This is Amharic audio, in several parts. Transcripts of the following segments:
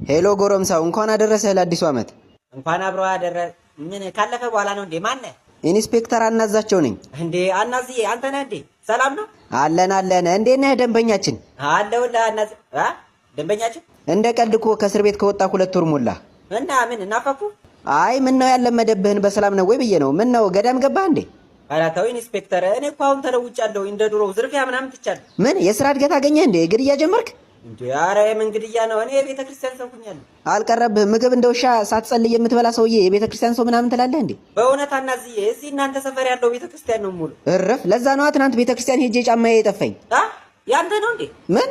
Hello ጎረምሳው፣ እንኳን አደረሰህ ለአዲሱ ዓመት። እንኳን አብሮ አደረ። ምን ካለፈ በኋላ ነው እንዴ? ማነህ? ኢንስፔክተር አናዛቸው ነኝ። እንዴ አናዝዬ፣ አንተ ነህ እንዴ? ሰላም ነው? አለን አለን። እንዴት ነህ ደንበኛችን? አለሁልህ አናዝ። አ ደንበኛችን። እንደ ቀልድ እኮ ከእስር ቤት ከወጣ 2 ወር ሞላ። እና ምን እናፈኩ? አይ ምን ነው ያለመደብህን በሰላም ነው ወይ ብዬ ነው። ምን ነው ገዳም ገባህ እንዴ? ኧረ ተው ኢንስፔክተር፣ እኔ እኮ አሁን ተለውጫለሁ። እንደ ድሮው ዝርፊያ ምናምን ትቻለሁ። ምን የስራ እድገት አገኘህ እንዴ? ግድያ ጀመርክ? እንዴ ኧረ የምን ግድያ ነው? እኔ የቤተ ክርስቲያን ሰው ሁኛለሁ። አልቀረብህም። ምግብ እንደ ውሻ ሳትጸልይ የምትበላ ሰውዬ የቤተ ክርስቲያን ሰው ምናምን ትላለህ እንዴ? በእውነት አናዝዬ፣ እዚህ እናንተ ሰፈር ያለው ቤተ ክርስቲያን ነው ሙሉ። እረፍ። ለዛ ነዋ ትናንት ቤተ ክርስቲያን ሄጄ ጫማዬ የጠፋኝ። አ ያንተ ነው እንዴ? ምን?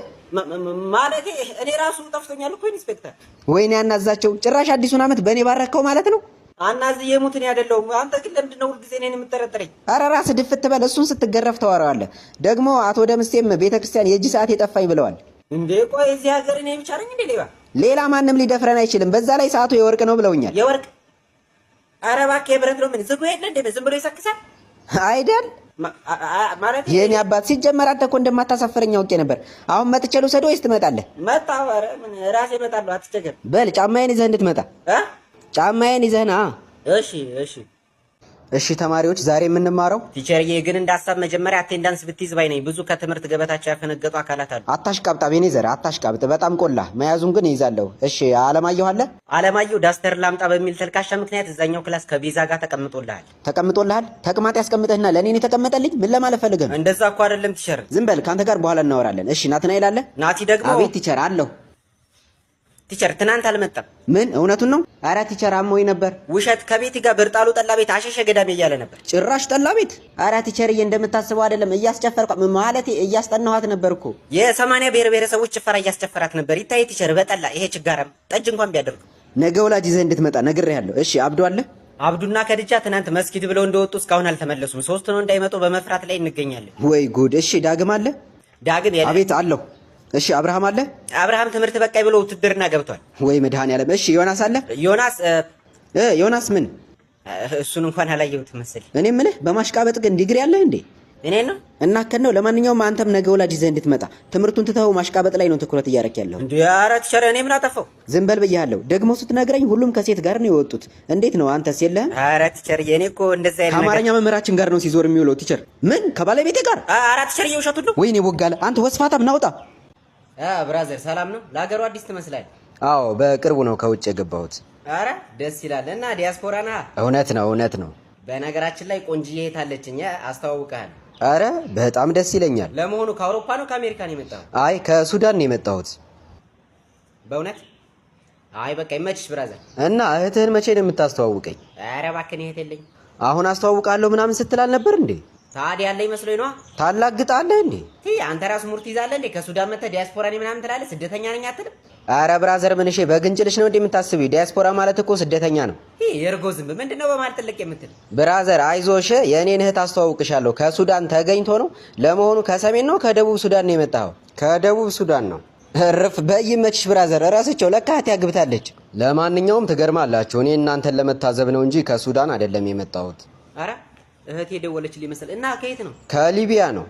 ማለቴ እኔ ራሱ ጠፍቶኛል እኮ ኢንስፔክተር። ወይኔ ያናዛቸው፣ ጭራሽ አዲሱን ዓመት በእኔ ባረከው ማለት ነው። አናዝዬ ሙት እኔ አይደለሁም። አንተ ግን ለምንድን ነው ሁልጊዜ እኔን የምጠረጥረኝ? ኧረ ራስህ ድፍት በል። እሱን ስትገረፍ ታወራዋለህ። ደግሞ አቶ ደምስቴም ቤተ ክርስቲያን የእጅ ሰዓት የጠፋኝ ብለዋል። እንዴ ቆይ እዚህ ሀገር እኔ ብቻ ነኝ እንዴ ሌባ? ሌላ ማንም ሊደፍረን አይችልም። በዛ ላይ ሰዓቱ የወርቅ ነው ብለውኛል። የወርቅ? ኧረ እባክህ የብረት ነው። ምን ዝጉ የለ እንዴ? ዝም ብሎ ይሰክሳል። አይደል? ማለት የኔ አባት ሲጀመር አንተ እኮ እንደማታሳፍረኝ አውቄ ነበር። አሁን መጥቼ ልውሰድህ ወይስ ትመጣለህ? መጣሁ። ኧረ ምን ራሴ እመጣለሁ፣ አትቸገር። በል ጫማዬን ይዘህ እንድትመጣ። እ ጫማዬን ይዘህ ና። እሺ እሺ። እሺ ተማሪዎች፣ ዛሬ የምንማረው Teacher ዬ ግን እንደ ሀሳብ መጀመሪያ attendance ብትይዝ ባይ ነኝ። ብዙ ከትምህርት ገበታቸው ያፈነገጡ አካላት አሉ። አታሽቃብጥ፣ አቤኔዘር አታሽቃብጥ። በጣም ቆላ። መያዙን ግን እይዛለሁ። እሺ አለማየሁ አለ? አለማየሁ duster ላምጣ በሚል ተልካሻ ምክንያት እዛኛው class ከቤዛ ጋር ተቀምጦልሃል። ተቀምጦልሃል? ተቅማጥ ያስቀምጥህና ለእኔ ነው የተቀመጠልኝ? ምን ለማለት ፈልገህ ነው? እንደዛ እኮ አይደለም teacher። ዝም በል፣ ከአንተ ጋር በኋላ እናወራለን። እሺ ናትናኤል አለ? ናቲ ደግሞ አቤት teacher አለሁ። Teacher ትናንት አልመጣም። ምን እውነቱን ነው? አረ teacher አሞኝ ነበር። ውሸት። ከቤቲ ጋር ብርጣሉ ጠላ ቤት አሸሸ ገዳሜ እያለ ነበር። ጭራሽ ጠላ ቤት? አረ teacher ዬ እንደምታስበው አይደለም። እያስጨፈርኳ ማለቴ እያስጠናኋት ነበር እኮ። የ80 ብሔር ብሔረሰቦች ጭፈራ እያስጨፈራት ነበር። ይታይ teacher፣ በጠላ ይሄ ችጋራም ጠጅ እንኳን ቢያደርግ። ነገ ወላጅ ይዘህ እንድትመጣ ነግሬሃለሁ። እሺ አብዱ አለ? አብዱና ከድጃ ትናንት መስጊድ ብለው እንደወጡ እስካሁን አልተመለሱም። ሶስት ነው እንዳይመጡ በመፍራት ላይ እንገኛለን። ወይ ጉድ! እሺ ዳግም አለ? ዳግም የለም። አቤት አለሁ። እሺ አብርሃም አለ? አብርሃም ትምህርት በቃኝ ብሎ ውትድርና ገብቷል። ወይ መድኃኔዓለም! እሺ ዮናስ አለ? ዮናስ ዮናስ ምን? እሱን እንኳን አላየሁትም መሰለኝ። እኔ ምልህ በማሽቃበጥ ግን ዲግሪ አለህ እንዴ? እኔ ነው። እናከን ነው። ለማንኛውም አንተም ነገ ወላጅ ይዘህ እንድትመጣ። ትምህርቱን ትተኸው ማሽቃበጥ ላይ ነው ትኩረት እያደረክ ያለው። እንዴ ኧረ teacher እኔ ምን አጠፋሁ? ዝም በል ብያለሁ። ደግሞ ስትነግረኝ ሁሉም ከሴት ጋር ነው የወጡት። እንዴት ነው አንተስ የለህም? ኧረ teacher እኔ እኮ እንደዛ አይነት ነገር ከአማርኛ መምህራችን ጋር ነው ሲዞር የሚውለው። Teacher ምን ከባለቤቴ ጋር? ኧረ teacher እየውሸቱን ነው። ወይኔ ቦጋለ፣ አንተ ወስፋታም ናውጣ። Brother ሰላም ነው? ለሀገሩ አዲስ ትመስላለህ። አዎ በቅርቡ ነው ከውጭ የገባሁት። ኧረ ደስ ይላል። እና ዲያስፖራ ነህ? እውነት ነው እውነት ነው። በነገራችን ላይ ቆንጅዬ እህት አለችኝ፣ አስተዋውቅሃለሁ። አረ በጣም ደስ ይለኛል። ለመሆኑ ከአውሮፓ ነው ከአሜሪካ ነው የመጣኸው? አይ ከሱዳን ነው የመጣሁት። በእውነት? አይ በቃ ይመችሽ brother። እና እህትህን መቼ ነው የምታስተዋውቀኝ? ኧረ እባክህን እህት የለኝም። አሁን አስተዋውቃለሁ ምናምን ስትል አልነበር እንዴ? ታዲያ ያለኝ መስሎኝ ነዋ። ታላግጣለህ እንዴ? አንተ ራሱ ሙርት ይዛለህ እንዴ? ከሱዳን መጥተህ ዲያስፖራ ነኝ ምናምን ትላለህ። ስደተኛ ነኝ አትልም? አረ brother ምንሼ በግንጭልሽ ነው እንዴ የምታስቢው? ዲያስፖራ ማለት እኮ ስደተኛ ነው። የእርጎ ዝንብ ምንድን ነው በመሀል ጥልቅ የምትል? Brother አይዞሽ፣ የእኔን እህት አስተዋውቅሻለሁ። ከሱዳን ተገኝቶ ነው። ለመሆኑ ከሰሜን ነው ከደቡብ ሱዳን ነው የመጣኸው? ከደቡብ ሱዳን ነው። እርፍ በይመችሽ brother። እረስቸው ለካ እህቴ አግብታለች። ለማንኛውም ትገርማላችሁ። እኔ እናንተን ለመታዘብ ነው እንጂ ከሱዳን አይደለም የመጣሁት። አረ እህቴ ደወለችልኝ መሰል። እና ከየት ነው? ከሊቢያ ነው።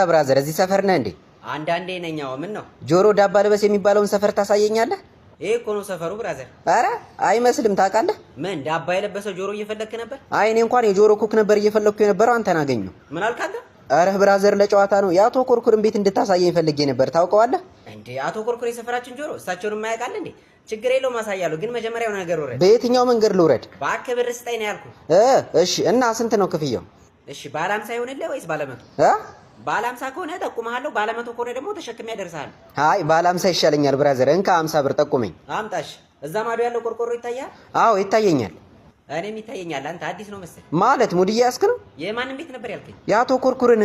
Brother እዚህ ሰፈር ነህ እንዴ? አንዳንዴ ነኝ። አዎ። ምን ነው? ጆሮ ዳባ ልበስ የሚባለውን ሰፈር ታሳየኛለህ? ይሄ እኮ ነው ሰፈሩ brother። አረ አይመስልም። ታውቃለህ? ምን ዳባ የለበሰው ጆሮ እየፈለግክ ነበር? አይ እኔ እንኳን የጆሮ ኩክ ነበር እየፈለግኩ የነበረው፣ አንተን አገኘሁ። ምን አልክ አንተ? አረ brother ለጨዋታ ነው። የአቶ ኮርኩርን ቤት እንድታሳየኝ ፈልጌ ነበር። ታውቀዋለህ? እንዴ አቶ ኮርኩር የሰፈራችን ጆሮ፣ እሳቸውን የማያውቅ አለ እንዴ? ችግር የለውም አሳያለሁ። ግን መጀመሪያው ነገር ውረድ። በየትኛው መንገድ ልውረድ? እባክህ ብር ስጠኝ ነው ያልኩህ። እሺ። እና ስንት ነው ክፍያው? እሺ ባለ 50 ይሆንልህ ወይስ ባለ 100? እ ባለ 50 ከሆነ ጠቁምሃለሁ፣ ባለ 100 ከሆነ ደግሞ ተሸክሜ ያደርሳለሁ። አይ ባለ 50 ይሻለኛል brother። እንካ 50 ብር ጠቁመኝ። አምጣሽ። እዛ ማዶ ያለው ቆርቆሮ ይታያል? አዎ ይታየኛል። እኔም ይታየኛል። አንተ አዲስ ነው መሰለኝ። ማለት mood እየያዝክ ነው? የማንን ቤት ነበር ያልከኝ? የአቶ ኮርኩርን።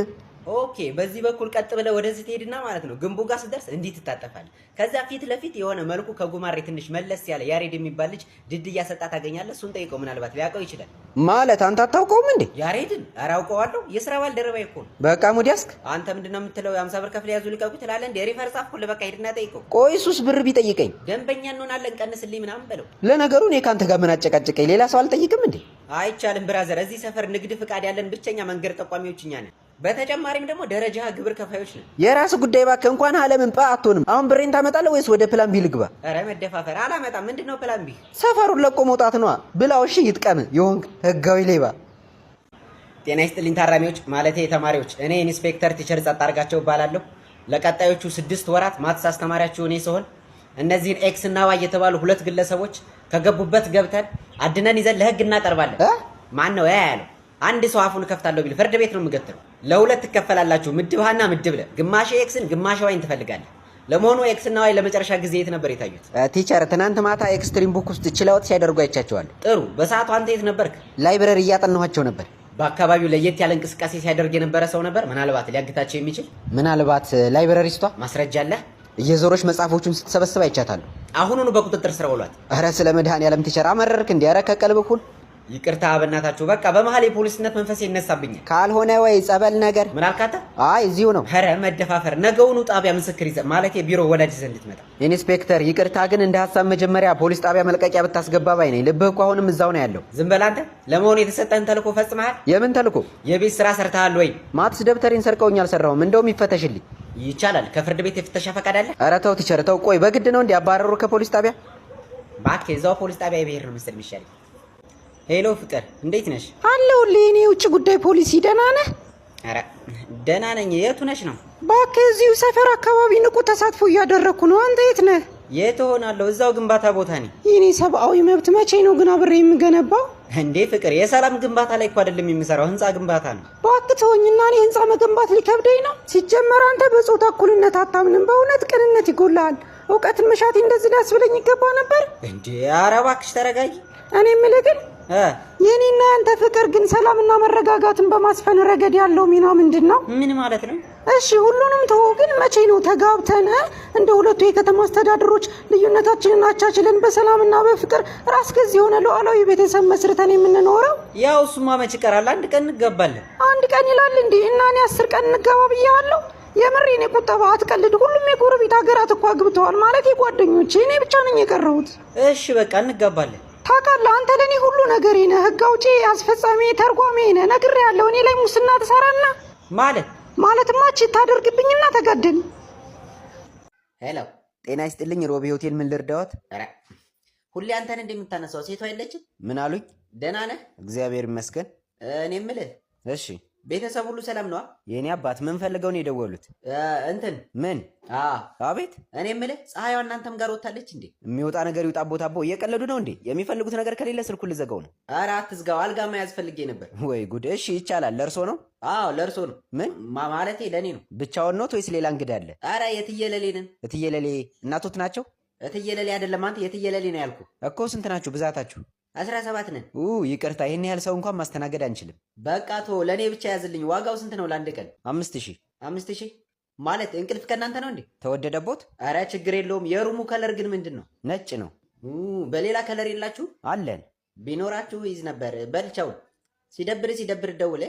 Okay፣ በዚህ በኩል ቀጥ ብለህ ወደዚህ ትሄድና ማለት ነው ግንቡ ጋር ስትደርስ እንዲህ ትታጠፋለህ። ከዛ ፊት ለፊት የሆነ መልኩ ከጉማሬ ትንሽ መለስ ያለ ያሬድ የሚባል ልጅ ድድ እያሰጣ ታገኛለህ። እሱን ጠይቀው፣ ምናልባት ሊያውቀው ይችላል። ማለት አንተ አታውቀውም እንዴ? ያሬድን? ኧረ አውቀዋለሁ፣ የስራ ባልደረባዬ እኮ ነው። በቃ mood ያዝክ። አንተ ምንድነው የምትለው? የ50 ብር ከፍለህ ያዙ ልቀቁ ትላለህ እንዴ? Refer ጻፍኩልህ፣ በቃ ሂድና ጠይቀው። ቆይ እሱስ ብር ቢጠይቀኝ? ደንበኛ እንሆናለን፣ ቀንስልኝ ምናምን በለው። ለነገሩ እኔ ከአንተ ጋር ምን አጨቃጨቀኝ? ሌላ ሰው አልጠይቅም እንዴ? አይቻልም brother፣ እዚህ ሰፈር ንግድ ፍቃድ ያለን ብቸኛ መንገድ ጠቋሚዎች እኛ ነን። በተጨማሪም ደግሞ ደረጃ ግብር ከፋዮች ነን። የራስ ጉዳይ እባክህ። እንኳን አለምን ጳ አትሆንም። አሁን ብሬን ታመጣለህ ወይስ ወደ plan B ልግባ? ኧረ መደፋፈር አላመጣም። ምንድን ነው plan B? ሰፈሩን ለቆ መውጣት ነዋ። ብላው እሺ፣ ይጥቀም የሆንክ ህጋዊ ሌባ። ጤና ይስጥልኝ ታራሚዎች፣ ማለቴ ተማሪዎች። እኔ ኢንስፔክተር teacher ጸጥ አድርጋቸው እባላለሁ። ለቀጣዮቹ 6 ወራት maths አስተማሪያችሁ እኔ ስሆን እነዚህን X እና Y የተባሉ ሁለት ግለሰቦች ከገቡበት ገብተን አድነን ይዘን ለህግ እናቀርባለን። እ? ማን ነው ያ ያለው? አንድ ሰው አፉን ከፍታለሁ ቢል ፍርድ ቤት ነው የምገትረው። ለሁለት ትከፈላላችሁ፣ ምድብ ሀና ምድብ ለ። ግማሽ X ን ግማሽ Y ን ትፈልጋለህ። ለመሆኑ X እና Y ለመጨረሻ ጊዜ የት ነበር የታዩት? Teacher፣ ትናንት ማታ Extreme Book ውስጥ chill out ሲያደርጉ አይቻቸዋለሁ። ጥሩ። በሰዓቱ አንተ የት ነበርክ? Library እያጠናኋቸው ነበር። በአካባቢው ለየት ያለ እንቅስቃሴ ሲያደርግ የነበረ ሰው ነበር? ምናልባት ሊያግታቸው የሚችል? ምናልባት librarist ቷ። ማስረጃ አለ? እየዞረች መጽሐፎቹን ስትሰበስብ አይቻታለሁ። አሁኑኑ በቁጥጥር ስር አውሏት። ኧረ ስለ መድኃኔዓለም teacher አመረርክ እንዴ? ኧረ ከቀልብህ ሁን። ይቅርታ በእናታችሁ፣ በቃ በመሀል የፖሊስነት መንፈስ ይነሳብኛል። ካልሆነ ወይ ጸበል ነገር። ምን አልካተ? አይ እዚሁ ነው። ኧረ መደፋፈር፣ ነገውኑ ጣቢያ ምስክር ይዘህ ማለት የቢሮ ወላጅ ይዘህ እንድትመጣ። ኢንስፔክተር ይቅርታ፣ ግን እንደ ሀሳብ መጀመሪያ ፖሊስ ጣቢያ መልቀቂያ ብታስገባ ባይ ነኝ። ልብህ እኮ አሁንም እዛው ነው ያለው። ዝም በል አንተ። ለመሆኑ የተሰጠህን ተልእኮ ፈጽመሃል? የምን ተልእኮ? የቤት ስራ ሰርተሃል ወይ? Maths ደብተሬን ሰርቀውኝ አልሰራሁም። እንደውም ይፈተሽልኝ። ይቻላል። ከፍርድ ቤት የፍተሻ ፈቃድ አለ? ኧረ ተው teacher ተው። ቆይ በግድ ነው እንዲ ያባረሩ ከፖሊስ ጣቢያ? እባክህ እዛው ፖሊስ ጣቢያ የብሄር ነው መሰል የሚሻለኝ። Hello ፍቅር፣ እንዴት ነሽ? አለሁልህ። የኔ የውጭ ጉዳይ ፖሊሲ ደህና ነህ? ኧረ ደህና ነኝ። የቱ ነሽ ነው? እባክህ እዚሁ ሰፈር አካባቢ ንቁ ተሳትፎ እያደረግኩ ነው። አንተ የት ነህ? የት እሆናለሁ? እዛው ግንባታ ቦታ ነኝ። የኔ ሰብአዊ መብት መቼ ነው ግን አብሬ የምገነባው? እንዴ ፍቅር፣ የሰላም ግንባታ ላይ እኮ አይደለም የምሰራው፣ ህንፃ ግንባታ ነው። እባክህ ተወኝና እኔ ህንፃ መገንባት ሊከብደኝ ነው። ሲጀመር አንተ በጾታ እኩልነት አታምንም። በእውነት ቅንነት ይጎልሃል። እውቀትን መሻቴ እንደዚህ ሊያስብለኝ ይገባ ነበር። እንዴ ኧረ እባክሽ ተረጋጊ። እኔ የምልህ ግን እ የኔና ያንተ ፍቅር ግን ሰላምና መረጋጋትን በማስፈን ረገድ ያለው ሚና ምንድን ነው? ምን ማለት ነው? እሺ ሁሉንም ተወው፣ ግን መቼ ነው ተጋብተን እንደ ሁለቱ የከተማ አስተዳደሮች ልዩነታችንን አቻችለን በሰላምና በፍቅር ራስ ገዝ የሆነ ሉዓላዊ ቤተሰብ መስርተን የምንኖረው? ያው እሱማ መች ይቀራል፣ አንድ ቀን እንገባለን። አንድ ቀን ይላል እንዴ? እና እኔ 10 ቀን እንጋባ ብያለሁ። የምሬን የቁጠባ አትቀልድ። ሁሉም የጎረቤት ሀገራት እኮ አግብተዋል ማለት የጓደኞቼ፣ እኔ ብቻ ነኝ የቀረሁት። እሺ በቃ እንጋባለን። ታውቃለህ፣ አንተ ለእኔ ሁሉ ነገሬ ነህ። ህግ አውጪ፣ አስፈጻሚ፣ ተርጓሚ ነህ። ነግሬሃለሁ። እኔ ላይ ሙስና ትሰራና ማለት ማለትማ cheat ታደርግብኝና ተጋደል። Hello። ጤና ይስጥልኝ ሮቢ ሆቴል፣ ምን ልርዳዎት? ኧረ ሁሌ አንተን እንደምታነሳው ሴቷ የለችም? ምን አሉኝ? ደህና ነህ? እግዚአብሔር ይመስገን። እኔ የምልህ እሺ ቤተሰብ ሁሉ ሰላም ነዋ? የእኔ አባት ምን ፈልገው ነው የደወሉት? እንትን ምን? አ አቤት። እኔ የምልህ ፀሐይዋ እናንተም ጋር ወጥታለች እንዴ? የሚወጣ ነገር ይውጣ። ቦታ አቦ እየቀለዱ ነው እንዴ? የሚፈልጉት ነገር ከሌለ ስልኩን ልዘጋው ነው። ኧረ አትዝጋው፣ አልጋ መያዝ ፈልጌ ነበር። ወይ ጉድ! እሺ ይቻላል። ለእርሶ ነው? አዎ ለእርሶ ነው። ምን? ማለቴ ለእኔ ነው። ብቻውን ኖት ወይስ ሌላ እንግዳ አለ? ኧረ የትየለሌ ነን። እትየለሌ እናቶት ናቸው? እትየለሌ አይደለም አንተ፣ የትየለሌ ነው ያልኩህ። እኮ ስንት ናችሁ ብዛታችሁ? 17 ነን። ኡ ይቅርታ፣ ይህን ያህል ሰው እንኳን ማስተናገድ አንችልም። በቃ ቶ ለእኔ ብቻ ያዝልኝ። ዋጋው ስንት ነው ለአንድ ቀን? 5,000። 5,000 ማለት እንቅልፍ ከእናንተ ነው እንዴ? ተወደደቦት? ኧረ ችግር የለውም። የ room ኡ color ግን ምንድን ነው? ነጭ ነው። ኡ፣ በሌላ color የላችሁ? አለን። ቢኖራችሁ ይዝ ነበር። በልቻው ሲደብር ሲደብር ደውለ።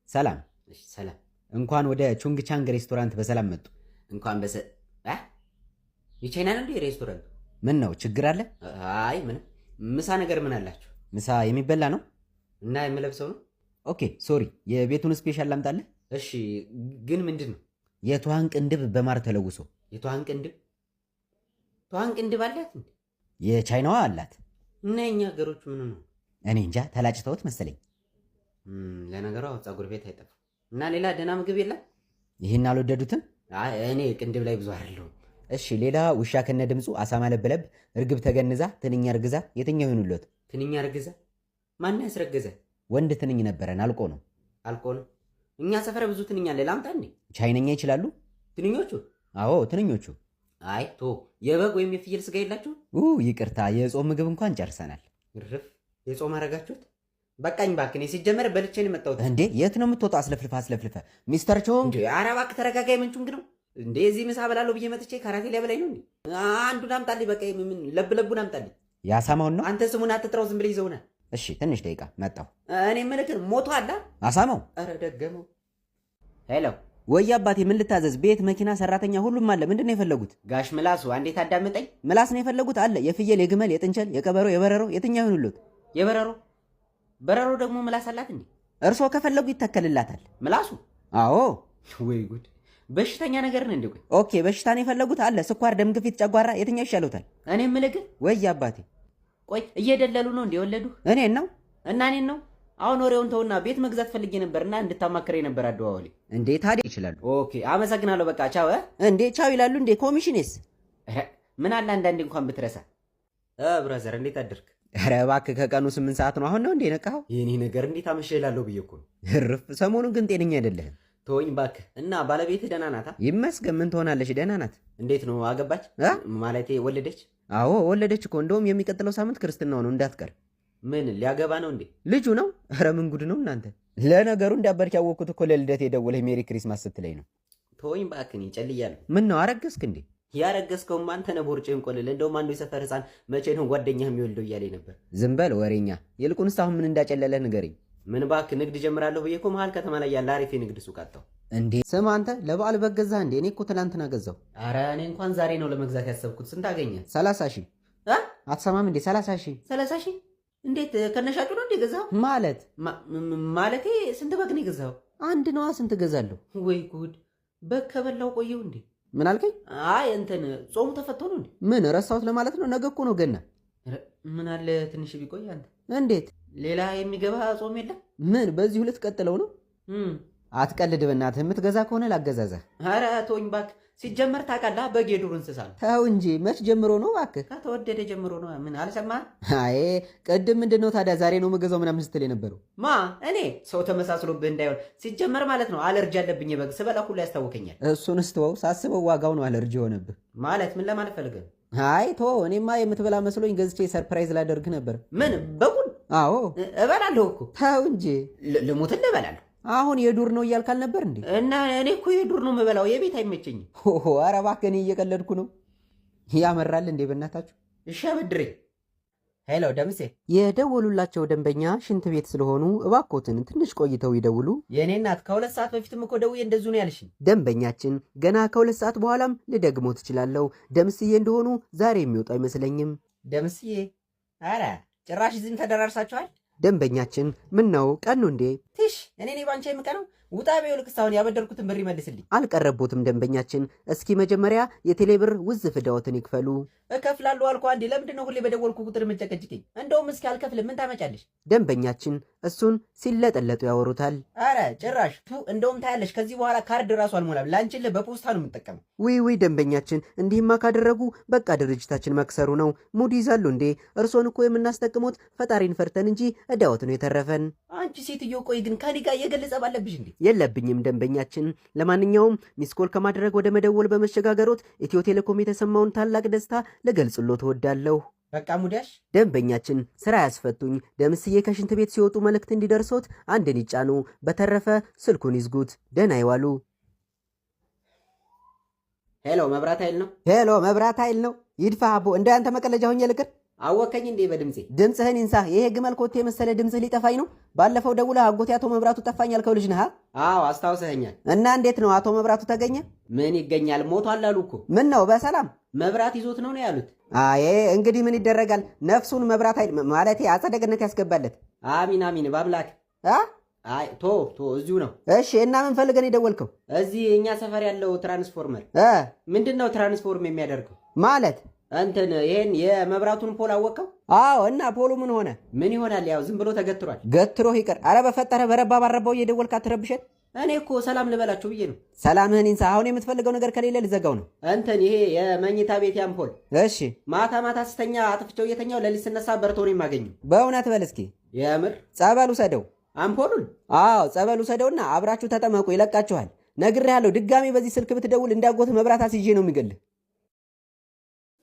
ሰላም። እሺ ሰላም። እንኳን ወደ ቹንግ ቻንግ ሬስቶራንት በሰላም መጡ። እንኳን በሰ አ የቻይና ነው እንዴ ሬስቶራንቱ? ምን ነው ችግር አለ? አይ ምንም። ምሳ ነገር ምን አላችሁ? ምሳ የሚበላ ነው። እና የምለብሰው ነው። Okay sorry፣ የቤቱን special ላምጣልህ? እሺ ግን ምንድን ነው? የትኋን ቅንድብ በማር ተለውሶ። የትኋን ቅንድብ? ትኋን ቅንድብ አላት እንዴ? የቻይናዋ አላት። እና የኛ ሀገሮቹ ምን ነው? እኔ እንጃ፣ ተላጭተውት መሰለኝ። ለነገሩ አዎ፣ ፀጉር ቤት አይጠፋም። እና ሌላ ደህና ምግብ የለም? ይህን አልወደዱትም? አይ እኔ ቅንድብ ላይ ብዙ አይደለሁም። እሺ ሌላ ውሻ ከነ ድምፁ፣ አሳማ ለብለብ፣ እርግብ ተገንዛ፣ ትንኛ እርግዛ፣ የትኛው ይሁንልዎት? ትንኛ እርግዛ? ማን ያስረገዘ? ወንድ ትንኝ ነበረን፣ አልቆ ነው። አልቆ ነው። እኛ ሰፈር ብዙ ትንኛ አለ። ላምጣ እንዴ? ቻይነኛ ይችላሉ? ትንኞቹ? አዎ ትንኞቹ። አይ ቶ የበግ ወይም የፍየል ስጋ የላችሁ? ይቅርታ፣ የጾም ምግብ እንኳን ጨርሰናል። እርፍ፣ የጾም አረጋችሁት? በቃኝ እባክህ። እኔ ሲጀመር በልቼ ነው የመጣሁት። እንዴ የት ነው የምትወጣው? አስለፍልፈ አስለፍልፈ ሚስተር ቾንግ። እንዴ ኧረ እባክህ ተረጋጋ። የምን ቹንግ ነው እንዴ? እዚህ ምሳ በላለሁ ብዬ መጥቼ ካራቴ ሊያበላኝ ነው እንዴ? አንዱን አምጣልኝ። በቃ ምን ለብ ለቡን አምጣልኝ። የአሳማውን ነው? አንተ ስሙን አትጥራው፣ ዝም ብለህ ይዘውናል። እሺ ትንሽ ደቂቃ መጣሁ። እኔ የምልህ ግን ሞቶ አለ አሳማው? ኧረ ደገመው። Hello። ወይ አባቴ፣ ምን ልታዘዝ? ቤት፣ መኪና፣ ሰራተኛ ሁሉም አለ። ምንድን ነው የፈለጉት? ጋሽ ምላሱ አንዴ ታዳምጠኝ። ምላስ ነው የፈለጉት? አለ። የፍየል፣ የግመል፣ የጥንቸል፣ የቀበሮ፣ የበረሮ የትኛው ይሁንልዎት? የበረሮ። በረሮ ደግሞ ምላስ አላት እንዴ? እርስዎ ከፈለጉ ይተከልላታል። ምላሱ? አዎ። ወይ ጉድ! በሽተኛ ነገር ነው እንዴ? ቆይ Okay፣ በሽታን የፈለጉት አለ። ስኳር፣ ደም ግፊት፣ ጨጓራ፣ የትኛው ይሻሉታል? እኔ የምልህ ግን ወይ አባቴ፣ ቆይ እየደለሉ ነው እንዴ የወለዱ? እኔን ነው? እና እኔን ነው። አሁን ወሬውን ተውና ቤት መግዛት ፈልጌ ነበርና እንድታማክረኝ ነበር አደዋወሌ። እንዴ ታዲያ ይችላሉ። Okay፣ አመሰግናለሁ። በቃ ቻው። እንዴ ቻው ይላሉ እንዴ? ኮሚሽኔስ? ምን አለ አንዳንዴ እንኳን ብትረሳ። Brother እንዴት አደርክ? ኧረ እባክህ ከቀኑ 8 ሰዓት ነው። አሁን ነው እንዴ ነቃኸው? የኔ ነገር እንዴት አመሸህ እላለሁ ብዬ እኮ ነው። እርፍ። ሰሞኑን ግን ጤነኛ አይደለህም። ተወኝ እባክህ። እና ባለቤትህ ደህና ናታ? ይመስገን። ምን ትሆናለች? ደህና ናት። እንዴት ነው አገባች? ማለቴ ወለደች? አዎ ወለደች እኮ። እንደውም የሚቀጥለው ሳምንት ክርስትናው ነው፣ እንዳትቀር። ምን ሊያገባ ነው እንዴ? ልጁ ነው። ኧረ ምን ጉድ ነው እናንተ። ለነገሩ እንዳበድክ ያወቅኩት እኮ ለልደት የደወለህ Merry Christmas ስትለኝ ነው። ተወኝ እባክህ፣ እኔ ጨልያለሁ። ምን ነው አረገዝክ እንዴ? ያረገዝከውማ አንተ ነህ፣ ቦርጭህን ቆልል። እንደውም አንዱ የሰፈር ህፃን መቼ ነው ጓደኛህ የሚወልደው እያለኝ ነበር። ዝም በል ወሬኛ። ይልቁንስ አሁን ምን እንዳጨለለህ ንገረኝ። ምን እባክህ፣ ንግድ ጀምራለሁ ብዬ እኮ መሀል ከተማ ላይ ያለ አሪፍ የንግድ ሱቅ አጣሁ። እንዴ ስማ አንተ፣ ለበዓል በግ ገዛህ እንዴ? እኔ እኮ ትናንትና ገዛሁ። አረ እኔ እንኳን ዛሬ ነው ለመግዛት ያሰብኩት። ስንት አገኘህ? 30,000። አትሰማም እንዴ? 30,000። 30,000? እንዴት ከነሻጩ ነው እንዴ ገዛኸው? ማለት? ማለቴ ስንት በግ ነው የገዛኸው? አንድ ነዋ። ስንት ገዛለሁ? ወይ ጉድ! በግ ከበላው ቆየሁ እንዴ? ምን አልከኝ? አይ እንትን ጾሙ ተፈቶ ነው እንዴ? ምን ረሳሁት ለማለት ነው? ነገ እኮ ነው ገና። ምን አለ ትንሽ ቢቆይ አንተ። እንዴት? ሌላ የሚገባ ጾም የለም? ምን በዚህ ሁለት ቀጥለው ነው? አትቀልድ በእናትህ። የምትገዛ ከሆነ ላገዛዘህ። ኧረ ተወኝ እባክህ። ሲጀመር ታውቃለህ በግ የዱር እንስሳ ነው። ተው እንጂ መች ጀምሮ ነው እባክህ? ከተወደደ ጀምሮ ነው። ምን አልሰማህም? አይ ቅድም ምንድን ነው ታዲያ ዛሬ ነው የምገዛው ምናምን ስትል የነበረው? ማ እኔ? ሰው ተመሳስሎብህ እንዳይሆን። ሲጀመር ማለት ነው አለርጂ አለብኝ። የበግ ስበላ ሁሉ ያስታውከኛል። እሱን ስትወው ሳስበው ዋጋው ነው አለርጂ የሆነብህ። ማለት ምን ለማለት ፈልገህ? አይ ተወው። እኔማ የምትበላ መስሎኝ ገዝቼ surprise ላደርግህ ነበር። ምን በጉን? አዎ። እበላለሁ እኮ። ተው እንጂ። ልሙትን እበላለሁ። አሁን የዱር ነው እያልክ አልነበር እንዴ? እና እኔ እኮ የዱር ነው የምበላው፣ የቤት አይመቸኝም። ኧረ እባክህ እኔ እየቀለድኩ ነው። ያመራል እንዴ በእናታችሁ። እሺ አበድረኝ። Hello ደምሴ። የደወሉላቸው ደንበኛ ሽንት ቤት ስለሆኑ እባኮትን ትንሽ ቆይተው ይደውሉ። የእኔ እናት ከ2 ሰዓት በፊትም እኮ ደውዬ እንደዚሁ ነው ያልሽኝ። ደንበኛችን ገና ከ2 ሰዓት በኋላም ልደግሞ ትችላለሁ። ደምስዬ እንደሆኑ ዛሬ የሚወጡ አይመስለኝም። ደምስዬ? ኧረ ጭራሽ እዚህም ተደራርሳችኋል። ደንበኛችን ምን ነው ቀኑ እንዴ? ትሽ እኔ እኔ ባንቺ የምቀነው? ውጣ በይው። ልክስ አሁን ያበደርኩትን ብር ይመልስልኝ። አልቀረቦትም ደንበኛችን። እስኪ መጀመሪያ የቴሌ ብር ውዝፍ ዕዳዎትን ይክፈሉ። እከፍላለሁ አልኩህ አንዴ። ለምንድን ነው ሁሌ በደወልኩ ቁጥር የምትጨቀጭቀኝ? እንደውም እስኪ አልከፍልም፣ ምን ታመጫለሽ? ደንበኛችን እሱን ሲለጠለጡ ያወሩታል። አረ ጭራሽ ቱ። እንደውም ታያለሽ፣ ከዚህ በኋላ ካርድ ራሱ አልሞላም። ላንቺልህ በፖስታ ነው የምጠቀመው። ውይ ውይ ደንበኛችን እንዲህማ ካደረጉ በቃ ድርጅታችን መክሰሩ ነው። ሙድ ይዛሉ እንዴ? እርሶን እኮ የምናስጠቅሙት ፈጣሪን ፈርተን እንጂ ዕዳዎት ነው የተረፈን። አንቺ ሴትዮ ቆይ ግን ከኔ ጋር የግል ጸብ አለብሽ እንዴ? የለብኝም ደንበኛችን። ለማንኛውም missed call ከማድረግ ወደ መደወል በመሸጋገሮት ኢትዮ ቴሌኮም የተሰማውን ታላቅ ደስታ ልገልጽሎት እወዳለሁ። በቃ ሙዳሽ። ደንበኛችን ስራ ያስፈቱኝ። ደምስዬ ከሽንት ቤት ሲወጡ መልእክት እንዲደርሶት አንድን ይጫኑ። በተረፈ ስልኩን ይዝጉት። ደህና ይዋሉ። Hello መብራት ኃይል ነው። Hello መብራት ኃይል ነው። ይድፋ አቦ፣ እንደ አንተ መቀለጃ ሆኜ ልቅር። አወከኝ እንዴ በድምፄ? ድምፅህን ይንሳ። ይሄ ግመል ኮቴ የመሰለ ድምፅህ ሊጠፋኝ ነው። ባለፈው ደውለህ አጎቴ አቶ መብራቱ ጠፋኝ ያልከው ልጅ ነህ? አዎ አስታውሰኸኛል። እና እንዴት ነው አቶ መብራቱ ተገኘ? ምን ይገኛል፣ ሞቷል አሉ እኮ። ምን ነው በሰላም? መብራት ይዞት ነው ነው ያሉት። አይ እንግዲህ ምን ይደረጋል። ነፍሱን መብራት ኃይል ማለቴ አጸደ ገነት ያስገባለት። አሚን አሚን በአምላክ። አ አይ ቶ ቶ እዚሁ ነው። እሺ እና ምን ፈልገን የደወልከው? እዚህ እኛ ሰፈር ያለው ትራንስፎርመር ምንድን ነው transform የሚያደርገው? ማለት? እንትን ይሄን የመብራቱን pole አወቀው? አዎ። እና pole ኡ ምን ሆነ? ምን ይሆናል? ያው ዝም ብሎ ተገትሯል። ገትሮ ይቅር። አረ በፈጠረ በረባ ባረባው እየደወልክ አትረብሸን። እኔ እኮ ሰላም ልበላችሁ ብዬ ነው። ሰላምህን ይንሳ። አሁን የምትፈልገው ነገር ከሌለ ልዘጋው ነው። እንትን ይሄ የመኝታ ቤት አምፖል። እሺ። ማታ ማታ ስተኛ አጥፍቼው እየተኛው ለሊት ስነሳ በርቶ ነው የማገኘው። በእውነት በል እስኪ። የምር። ጸበል ውሰደው። አምፖሉን? አዎ ጸበል ውሰደውና አብራችሁ ተጠመቁ፣ ይለቃችኋል። ነግሬሃለሁ። ድጋሜ በዚህ ስልክ ብትደውል እንዳጎት መብራት አስይዤ ነው የሚገልህ።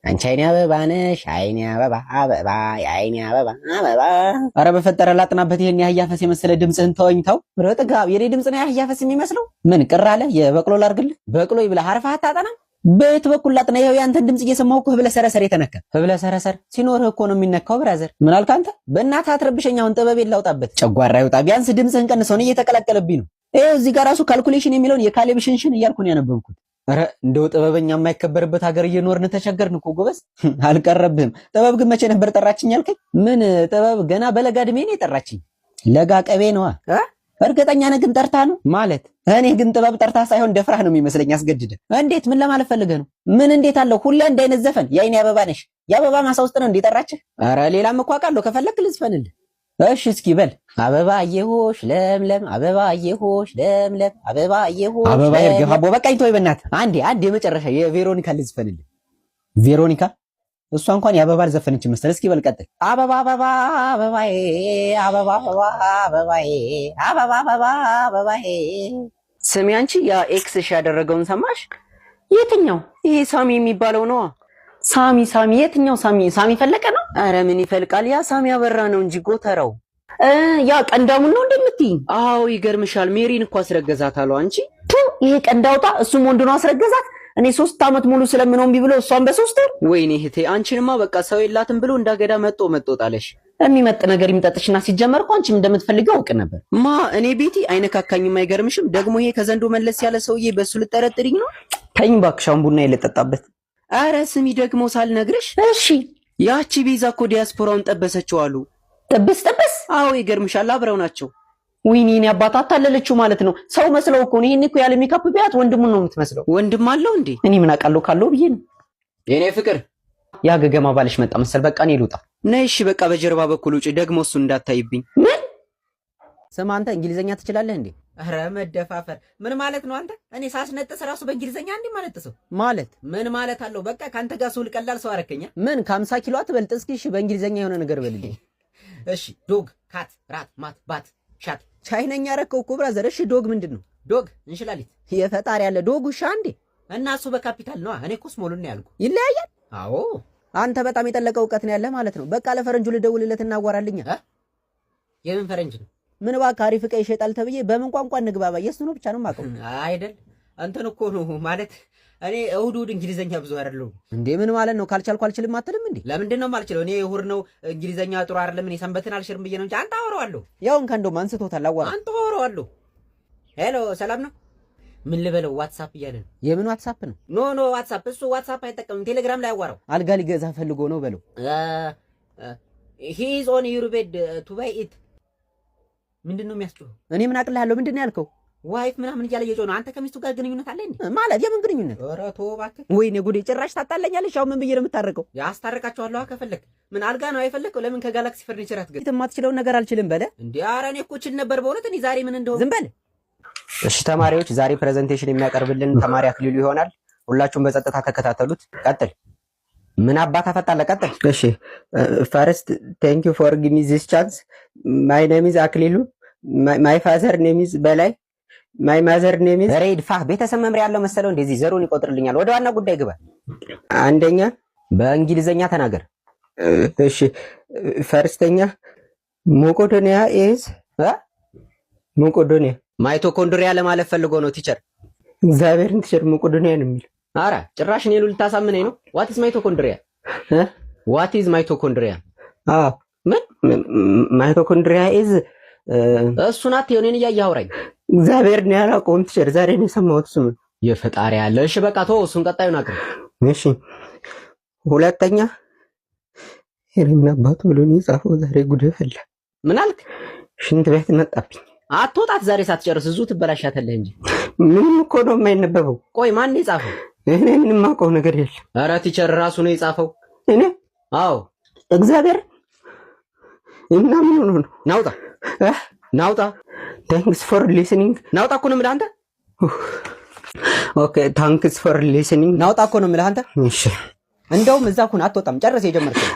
አንቺ አይኔ አበባ ነሽ፣ አይኔ አበባ አበባ፣ የአይኔ አበባ አበባ። አረ በፈጠረ ላጥናበት። ይሄን የአህያ ፈስ የመሰለ ድምፅህን ተወኝ፣ ተው። ኧረ ጥጋብ፣ የኔ ድምፅ ነው የአህያ ፈስ የሚመስለው? ምን ቅር አለ? የበቅሎ ላርግልህ? በቅሎ ይብላህ። አርፈህ አታጠናም? በየት በኩል ላጥና? ይኸው ያንተን ድምፅ እየሰማሁ እኮ ህብለ ሰረሰር የተነካ። ህብለ ሰረሰር ሲኖርህ እኮ ነው የሚነካው። Brother ምን አልክ አንተ? በእናትህ አትረብሸኝ። አሁን ጥበቤን ላውጣበት። ጨጓራ ይውጣ። ቢያንስ ድምፅህን ቀንሰው፣ እኔ እየተቀላቀለብኝ ነው። ይኸው እዚህ ጋር ራሱ calculation የሚለውን የካሌብ ሽንሽን እያልኩ ነው ያነበብኩት። ኧረ እንደው ጥበበኛ የማይከበርበት ሀገር እየኖርን ተቸገርን እኮ ጎበዝ። አልቀረብህም። ጥበብ ግን መቼ ነበር ጠራችኝ ያልከኝ? ምን ጥበብ ገና በለጋ እድሜ ነው የጠራችኝ። ለጋ ቀቤ ነዋ። እርግጠኛ ነህ ግን ጠርታ ነው ማለት? እኔ ግን ጥበብ ጠርታ ሳይሆን ደፍራህ ነው የሚመስለኝ አስገድደ። እንዴት? ምን ለማለት ፈልገህ ነው? ምን እንዴት አለው? ሁላ እንደ አይነት ዘፈን የአይኔ አበባ ነሽ። የአበባ ማሳ ውስጥ ነው እንዲጠራችህ? ኧረ ሌላም እኮ አውቃለሁ፣ ከፈለክ ልዝፈንልህ። እሺ እስኪ በል። አበባ አየሆሽ ለምለም፣ አበባ አየሆሽ ለምለም፣ አበባ አየሆሽ አበባ ይርገፍ አቦ፣ በቃኝ፣ ተወኝ በእናትህ። አንዴ አንዴ የመጨረሻ የቬሮኒካ ልዝፈንልህ። ቬሮኒካ እሷ እንኳን የአበባ አልዘፈነች መሰል። እስኪ በል ቀጥል። አበባ አበባ አበባዬ፣ አበባ አበባ አበባዬ፣ አበባ አበባ አበባዬ። ስሚ አንቺ፣ ያ ex ሽ ያደረገውን ሰማሽ? የትኛው? ይሄ ሳሚ የሚባለው ነዋ። ሳሚ ሳሚ፣ የትኛው ሳሚ? ሳሚ ፈለቀ ነው? አረ ምን ይፈልቃል? ያ ሳሚ አበራ ነው እንጂ ጎተራው። ያ ቀንዳሙን ነው እንደምትይኝ? አዎ ይገርምሻል፣ ሜሪን እኮ አስረገዛት አሉ። አንቺ ቱ፣ ይሄ ቀንዳውጣ፣ እሱም ወንድ ነው አስረገዛት። እኔ 3 ዓመት ሙሉ ስለምነው እምቢ ብሎ እሷን በ3 ወር። ወይኔ እህቴ፣ አንቺንማ በቃ ሰው የላትም ብሎ እንዳገዳ መጦ መጦ ጣለሽ። የሚመጥ ነገር ይምጠጥሽና፣ ሲጀመር እኮ አንቺም እንደምትፈልጊው አውቅ ነበር። ማ እኔ ቤቲ አይነካካኝም። አይገርምሽም? ደግሞ ይሄ ከዘንዶ መለስ ያለ ሰውዬ በሱ ልጠረጥሪኝ ነው? ተኝ እባክሽ፣ አሁን ቡና የለጠጣበት። አረ ስሚ ደግሞ ሳልነግርሽ። እሺ። ያቺ ቤዛ እኮ ዲያስፖራውን ጠበሰችው አሉ። ጥብስ ጥብስ? አዎ ይገርምሻል፣ አብረው ናቸው። ወይኔ እኔ አባት፣ አታለለችው ማለት ነው። ሰው መስለው እኮ ነው። ይሄን እኮ ያለ ሜካፕ ቢያት ወንድሙን ነው የምትመስለው። ወንድም አለው እንዴ? እኔ ምን አውቃለሁ፣ ካለው ብዬ ነው። የኔ ፍቅር። ያ ገገማ ባልሽ መጣ መሰል። በቃ እኔ ልውጣ። ነይ እሺ፣ በቃ በጀርባ በኩል ውጪ፣ ደግሞ እሱ እንዳታይብኝ። ምን? ስማ አንተ፣ እንግሊዘኛ ትችላለህ እንዴ? ኧረ መደፋፈር ምን ማለት ነው አንተ? እኔ ሳስነጥስ ራሱ በእንግሊዘኛ እንዴ ማለት ሰው ማለት ምን ማለት አለው? በቃ ከአንተ ጋር ስውል ቀላል ሰው አረከኛ። ምን ከ50 ኪሎ አትበልጥ። እስኪ እሺ በእንግሊዘኛ የሆነ ነገር በልልኝ። እሺ፣ dog፣ cat፣ rat፣ mat፣ bat፣ shat። ቻይነኛ ረከው እኮ brother። እሺ dog ምንድን ነው? Dog እንሽላሊት። የፈጣሪ ያለ፣ dog ውሻ እንዴ? እና እሱ በካፒታል ነዋ። እኔ እኮ small ኡን ነው ያልኩ። ይለያያል። አዎ። አንተ በጣም የጠለቀ እውቀት ነው ያለህ ማለት ነው። በቃ ለፈረንጁ ልደውልለት እናዋራልኛ። የምን ፈረንጅ ነው? ምን እባክህ፣ አሪፍ ዕቃ ይሸጣል ተብዬ በምን ቋንቋ እንግባባ? የእሱ ነው ብቻ ነው የማውቀው። አይደል፣ እንትን እኮ ነው፣ ማለት እኔ እሁድ እሁድ እንግሊዘኛ ብዙ አይደለሁም። እንዴ ምን ማለት ነው? ካልቻልኩ አልችልም አትልም እንዴ? ለምንድን ነው የማልችለው? እኔ እሁድ ነው እንግሊዘኛ ጥሩ አይደለም። እኔ ሰንበትን አልሽርም ብዬ ነው እንጂ አንተ አወራዋለሁ። ያው እንካ፣ እንደውም አንስቶታል። አዋራ። አንተ አወራዋለሁ። Hello፣ ሰላም ነው? ምን ልበለው? What's up እያለ ነው። የምን WhatsApp ነው? No, no WhatsApp፣ እሱ WhatsApp አይጠቀምም። ቴሌግራም ላይ አዋራው። አልጋ ሊገዛ ፈልጎ ነው በለው። He is on your bed to buy it። ምንድን ነው የሚያስጮኸው? እኔ ምን አቅልሃለሁ? ምንድን ነው ያልከው? Wife ምናምን እያለ እየጮህ ነው። አንተ ከሚስቱ ጋር ግንኙነት አለ እንዴ? ማለት የምን ግንኙነት? ኧረ ተው እባክህ። ወይኔ ጉዴ! ጭራሽ ታጣለኛለሽ። አሁን ምን ብዬ ነው የምታረቀው? ያስታርቃቸዋለሁ ከፈለክ። ምን አልጋ ነው አይፈለግከው? ለምን ከጋላክሲ ፈርኒቸር አትገዛም? የማትችለውን ነገር አልችልም በለ። እንዴ ኧረ እኔ እኮ እችል ነበር በእውነት። እኔ ዛሬ ምን እንደሆነ ዝም በል። እሺ ተማሪዎች፣ ዛሬ presentation የሚያቀርብልን ተማሪ አክሊሉ ይሆናል። ሁላችሁም በጸጥታ ተከታተሉት። ቀጥል። ምን አባት አፈጣለ? ቀጥል። እሺ፣ first thank you for give me this chance. My name is አክሊሉ፣ my father name is በላይ፣ my mother name is ሬ ይድፋህ። ቤተሰብ መምሪያ ያለው መሰለው እንደዚህ ዘሩን ይቆጥርልኛል። ወደ ዋና ጉዳይ ግባ። አንደኛ በእንግሊዘኛ ተናገር። እሺ፣ first ኛ መቄዶንያ is እ? መቄዶንያ። Mitochondria ለማለት ፈልጎ ነው teacher። እግዚአብሔርን teacher፣ መቄዶንያ ነው የሚለው። አረ ጭራሽ እኔን ልታሳምነኝ ነው። What is mitochondria? እ? What is mitochondria? አዎ። ምን? Mitochondria is እሱን አትየው፣ እኔን እያየህ አውራኝ። እግዚአብሔርን ያላውቀውም teacher፣ ዛሬ ነው የሰማሁት ስሙን። የፈጣሪ ያለ። እሺ በቃ ተወው እሱን፣ ቀጣዩን አቅርብ። እሺ፣ ሁለተኛ፣ ምን አባቱ ብሎ ነው የጻፈው? ዛሬ ጉድ ፈላ። ምን አልክ? ሽንት ቤት መጣብኝ። አትወጣት ዛሬ ሳትጨርስ፣ እዙ ትበላሻታለህ እንጂ። ምንም እኮ ነው የማይነበበው። ቆይ ማን ነው የጻፈው? እኔ ምንም የማውቀው ነገር የለም። ኧረ teacher፣ ራሱ ነው የጻፈው። እኔ? አዎ። እግዚአብሔር፣ እና ምን ሆኖ ነው? ናውጣ። ናውጣ። Thanks for listening. ናውጣ እኮ ነው የምልህ አንተ። Okay, thanks for listening. ናውጣ እኮ ነው የምልህ አንተ። እሺ። እንደውም እዛ ኩን፣ አትወጣም። ጨርስ የጀመርከው።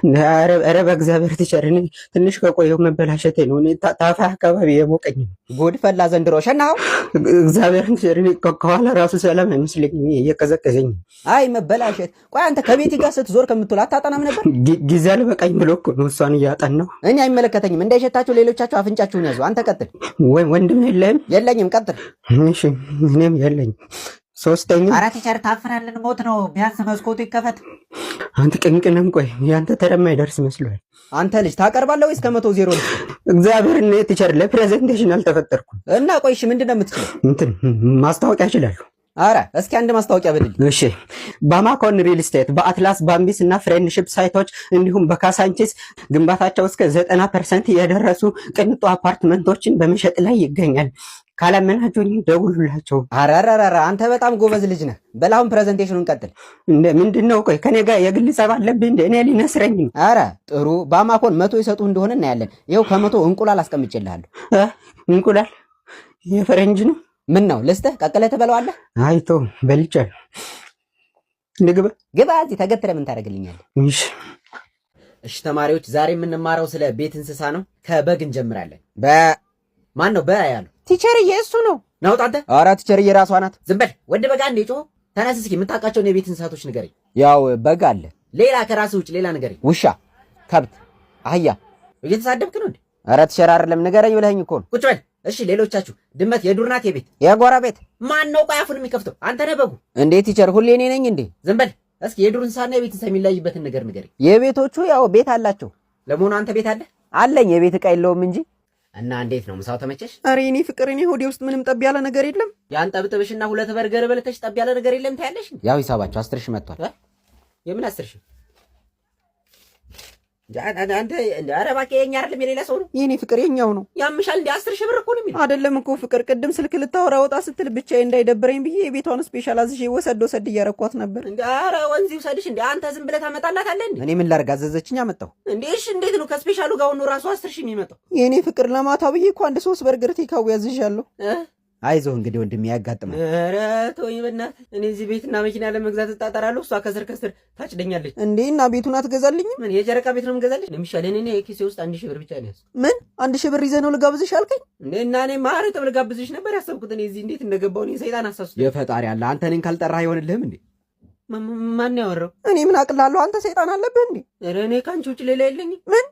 ኧረ በእግዚአብሔር teacher፣ እኔ ትንሽ ከቆየሁ መበላሸቴ ነው። እኔ ታፋ አካባቢ የሞቀኝ ነው። ጉድ ፈላ ዘንድሮ። ሸናኸው። እግዚአብሔርን teacher፣ እኔ ከኋላ ራሱ ሰላም አይመስለኝም፣ እየቀዘቀዘኝ ነው። አይ መበላሸት። ቆይ አንተ ከቤቲ ጋር ስትዞር ከምትውል አታጠናም ነበር? ጊዜ አልበቃኝ ብሎ እኮ ነው እሷን እያጠናሁ። እኔ አይመለከተኝም። እንዳይሸታችሁ ሌሎቻችሁ አፍንጫችሁን ያዙ። አንተ ቀጥል። ወይ ወንድም የለህም? የለኝም። ቀጥል። እሺ እኔም የለኝም። ሶስተኛ ኧረ teacher፣ ታፍናልን ሞት ነው። ቢያንስ መስኮቱ ይከፈት። አንተ ቅንቅንም፣ ቆይ ያንተ ተረማ ይደርስ መስሏል። አንተ ልጅ ታቀርባለህ ወይስ ከ100 ዜሮ ነው? እግዚአብሔር፣ እኔ teacher ለ presentation አልተፈጠርኩም። እና ቆይ እሺ ምንድን ነው የምትችለው? እንትን ማስታወቂያ እችላለሁ። አረ እስኪ አንድ ማስታወቂያ በልልኝ። እሺ፣ ባማኮን ሪል ስቴት በአትላስ፣ ባምቢስ እና ፍሬንድሺፕ site ኦች እንዲሁም በካሳንቺስ ግንባታቸው እስከ 90% የደረሱ ቅንጡ አፓርትመንቶችን በመሸጥ ላይ ይገኛል። ካላመናችሁኝ ደውሉላቸው። አረረረረ፣ አንተ በጣም ጎበዝ ልጅ ነህ። በል አሁን presentation ኑን ቀጥል። እንደ ምንድን ነው? ቆይ፣ ከኔ ጋር የግል ጸብ አለብህ እንደ? እኔ ሊነስረኝ ነው። አረ ጥሩ፣ ባማኮን 100 ይሰጡ እንደሆነ እናያለን። ይኸው ከ100 እንቁላል አስቀምጬልሃለሁ። እ? እንቁላል የፈረንጅ ነው። ምን ነው፣ ልስጥህ? ቀቅለህ ትበለዋለህ? አይቶ በልቻለሁ። ልግባ? ግባ። እዚህ ተገትረህ ምን ታደርግልኛለህ? እሺ። እሺ ተማሪዎች፣ ዛሬ የምንማረው ስለ ቤት እንስሳ ነው። ከበግ እንጀምራለን። በ ማን ነው በ ያለው? Teacher ዬ፣ እሱ ነው። ናውጣ አንተ። ኧረ teacher ዬ፣ ራሷ ናት። ዝም በል ወንድ በግ አንዴ ጮህ። ተነስ እስኪ፣ የምታውቃቸውን የቤት እንስሳቶች ንገረኝ። ያው በግ አለ። ሌላ ከራስህ ውጭ ሌላ ንገረኝ። ውሻ፣ ከብት፣ አህያ። እየተሳደብክ ነው እንዴ? ኧረ teacher አይደለም፣ ንገረኝ ብለኸኝ እኮ ነው። ቁጭ በል። እሺ ሌሎቻችሁ፣ ድመት የዱር ናት የቤት? የጎረቤት። ማን ነው ቆይ አፉን የሚከፍተው? አንተ ነህ በጉ። እንዴ teacher፣ ሁሌ እኔ ነኝ እንዴ? ዝም በል። እስኪ የዱር እንስሳና የቤት እንስሳ የሚለይበትን ነገር ንገረኝ። የቤቶቹ ያው ቤት አላቸው። ለመሆኑ አንተ ቤት አለ? አለኝ። የቤት ዕቃ የለውም እንጂ። እና እንዴት ነው፣ ምሳው ተመቸሽ? ኧረ የኔ ፍቅር፣ እኔ ሆዴ ውስጥ ምንም ጠብ ያለ ነገር የለም። ያን ጠብጥብሽና ሁለት በርገር በልተሽ ጠብ ያለ ነገር የለም ታያለሽ። ያው ሂሳባቸው 10,000 መጥቷል። የምን 10,000? አንተ፣ ኧረ እባክህ፣ የኛ አይደለም፣ የሌላ ሰው ነው። የኔ ፍቅር፣ የኛው ነው። ያምሻል እንዴ? 10,000 ብር እኮ ነው የሚለው። አይደለም እኮ ፍቅር፣ ቅድም ስልክ ልታወራ ወጣ ስትል ብቻዬን እንዳይደብረኝ ብዬ የቤቷን special አዝዤ ወሰድ ወሰድ እያረኳት ነበር። እንዴ ኧረ ወንዝ ይውሰድሽ እንዴ! አንተ ዝም ብለህ ታመጣላታለህ እንዴ? እኔ ምን ላድርግ፣ አዘዘችኝ፣ አመጣሁ። እንዴ እሺ፣ እንዴት ነው ከ special ኡ ጋር ሆኖ ራሱ 10,000 የሚመጣው? የኔ ፍቅር፣ ለማታ ብዬ እኮ አንድ ሶስት በርገር takeaway አዝዣለሁ። አይዞህ እንግዲህ ወንድሜ፣ ያጋጥማል። ኧረ ተወኝ በእናትህ። እኔ እዚህ ቤትና መኪና ለመግዛት እጣጣራለሁ፣ እሷ ከስር ከስር ታጭደኛለች። እንዴ፣ እና ቤቱን አትገዛልኝም? ምን የጨረቃ ቤት ነው የምገዛልሽ? የሚሻለኝ እኔ ኪሴ ውስጥ 1,000 ብር ብቻ ነው ያዝኩት። ምን፣ 1,000 ብር ይዘህ ነው ልጋብዝሽ አልከኝ? እንዴ እና እኔ ማረጥብ ልጋብዝሽ ነበር ያሰብኩት። እኔ እዚህ እንዴት እንደገባሁ እኔ ሰይጣን አሳስቶ። የፈጣሪ አለ፣ አንተ እኔን ካልጠራህ አይሆንልህም እንዴ? ማን ያወራው? እኔ ምን አቅላለሁ? አንተ ሰይጣን አለብህ እንዴ? ኧረ እኔ ከአንቺ ውጭ ሌላ የለኝም። ምን?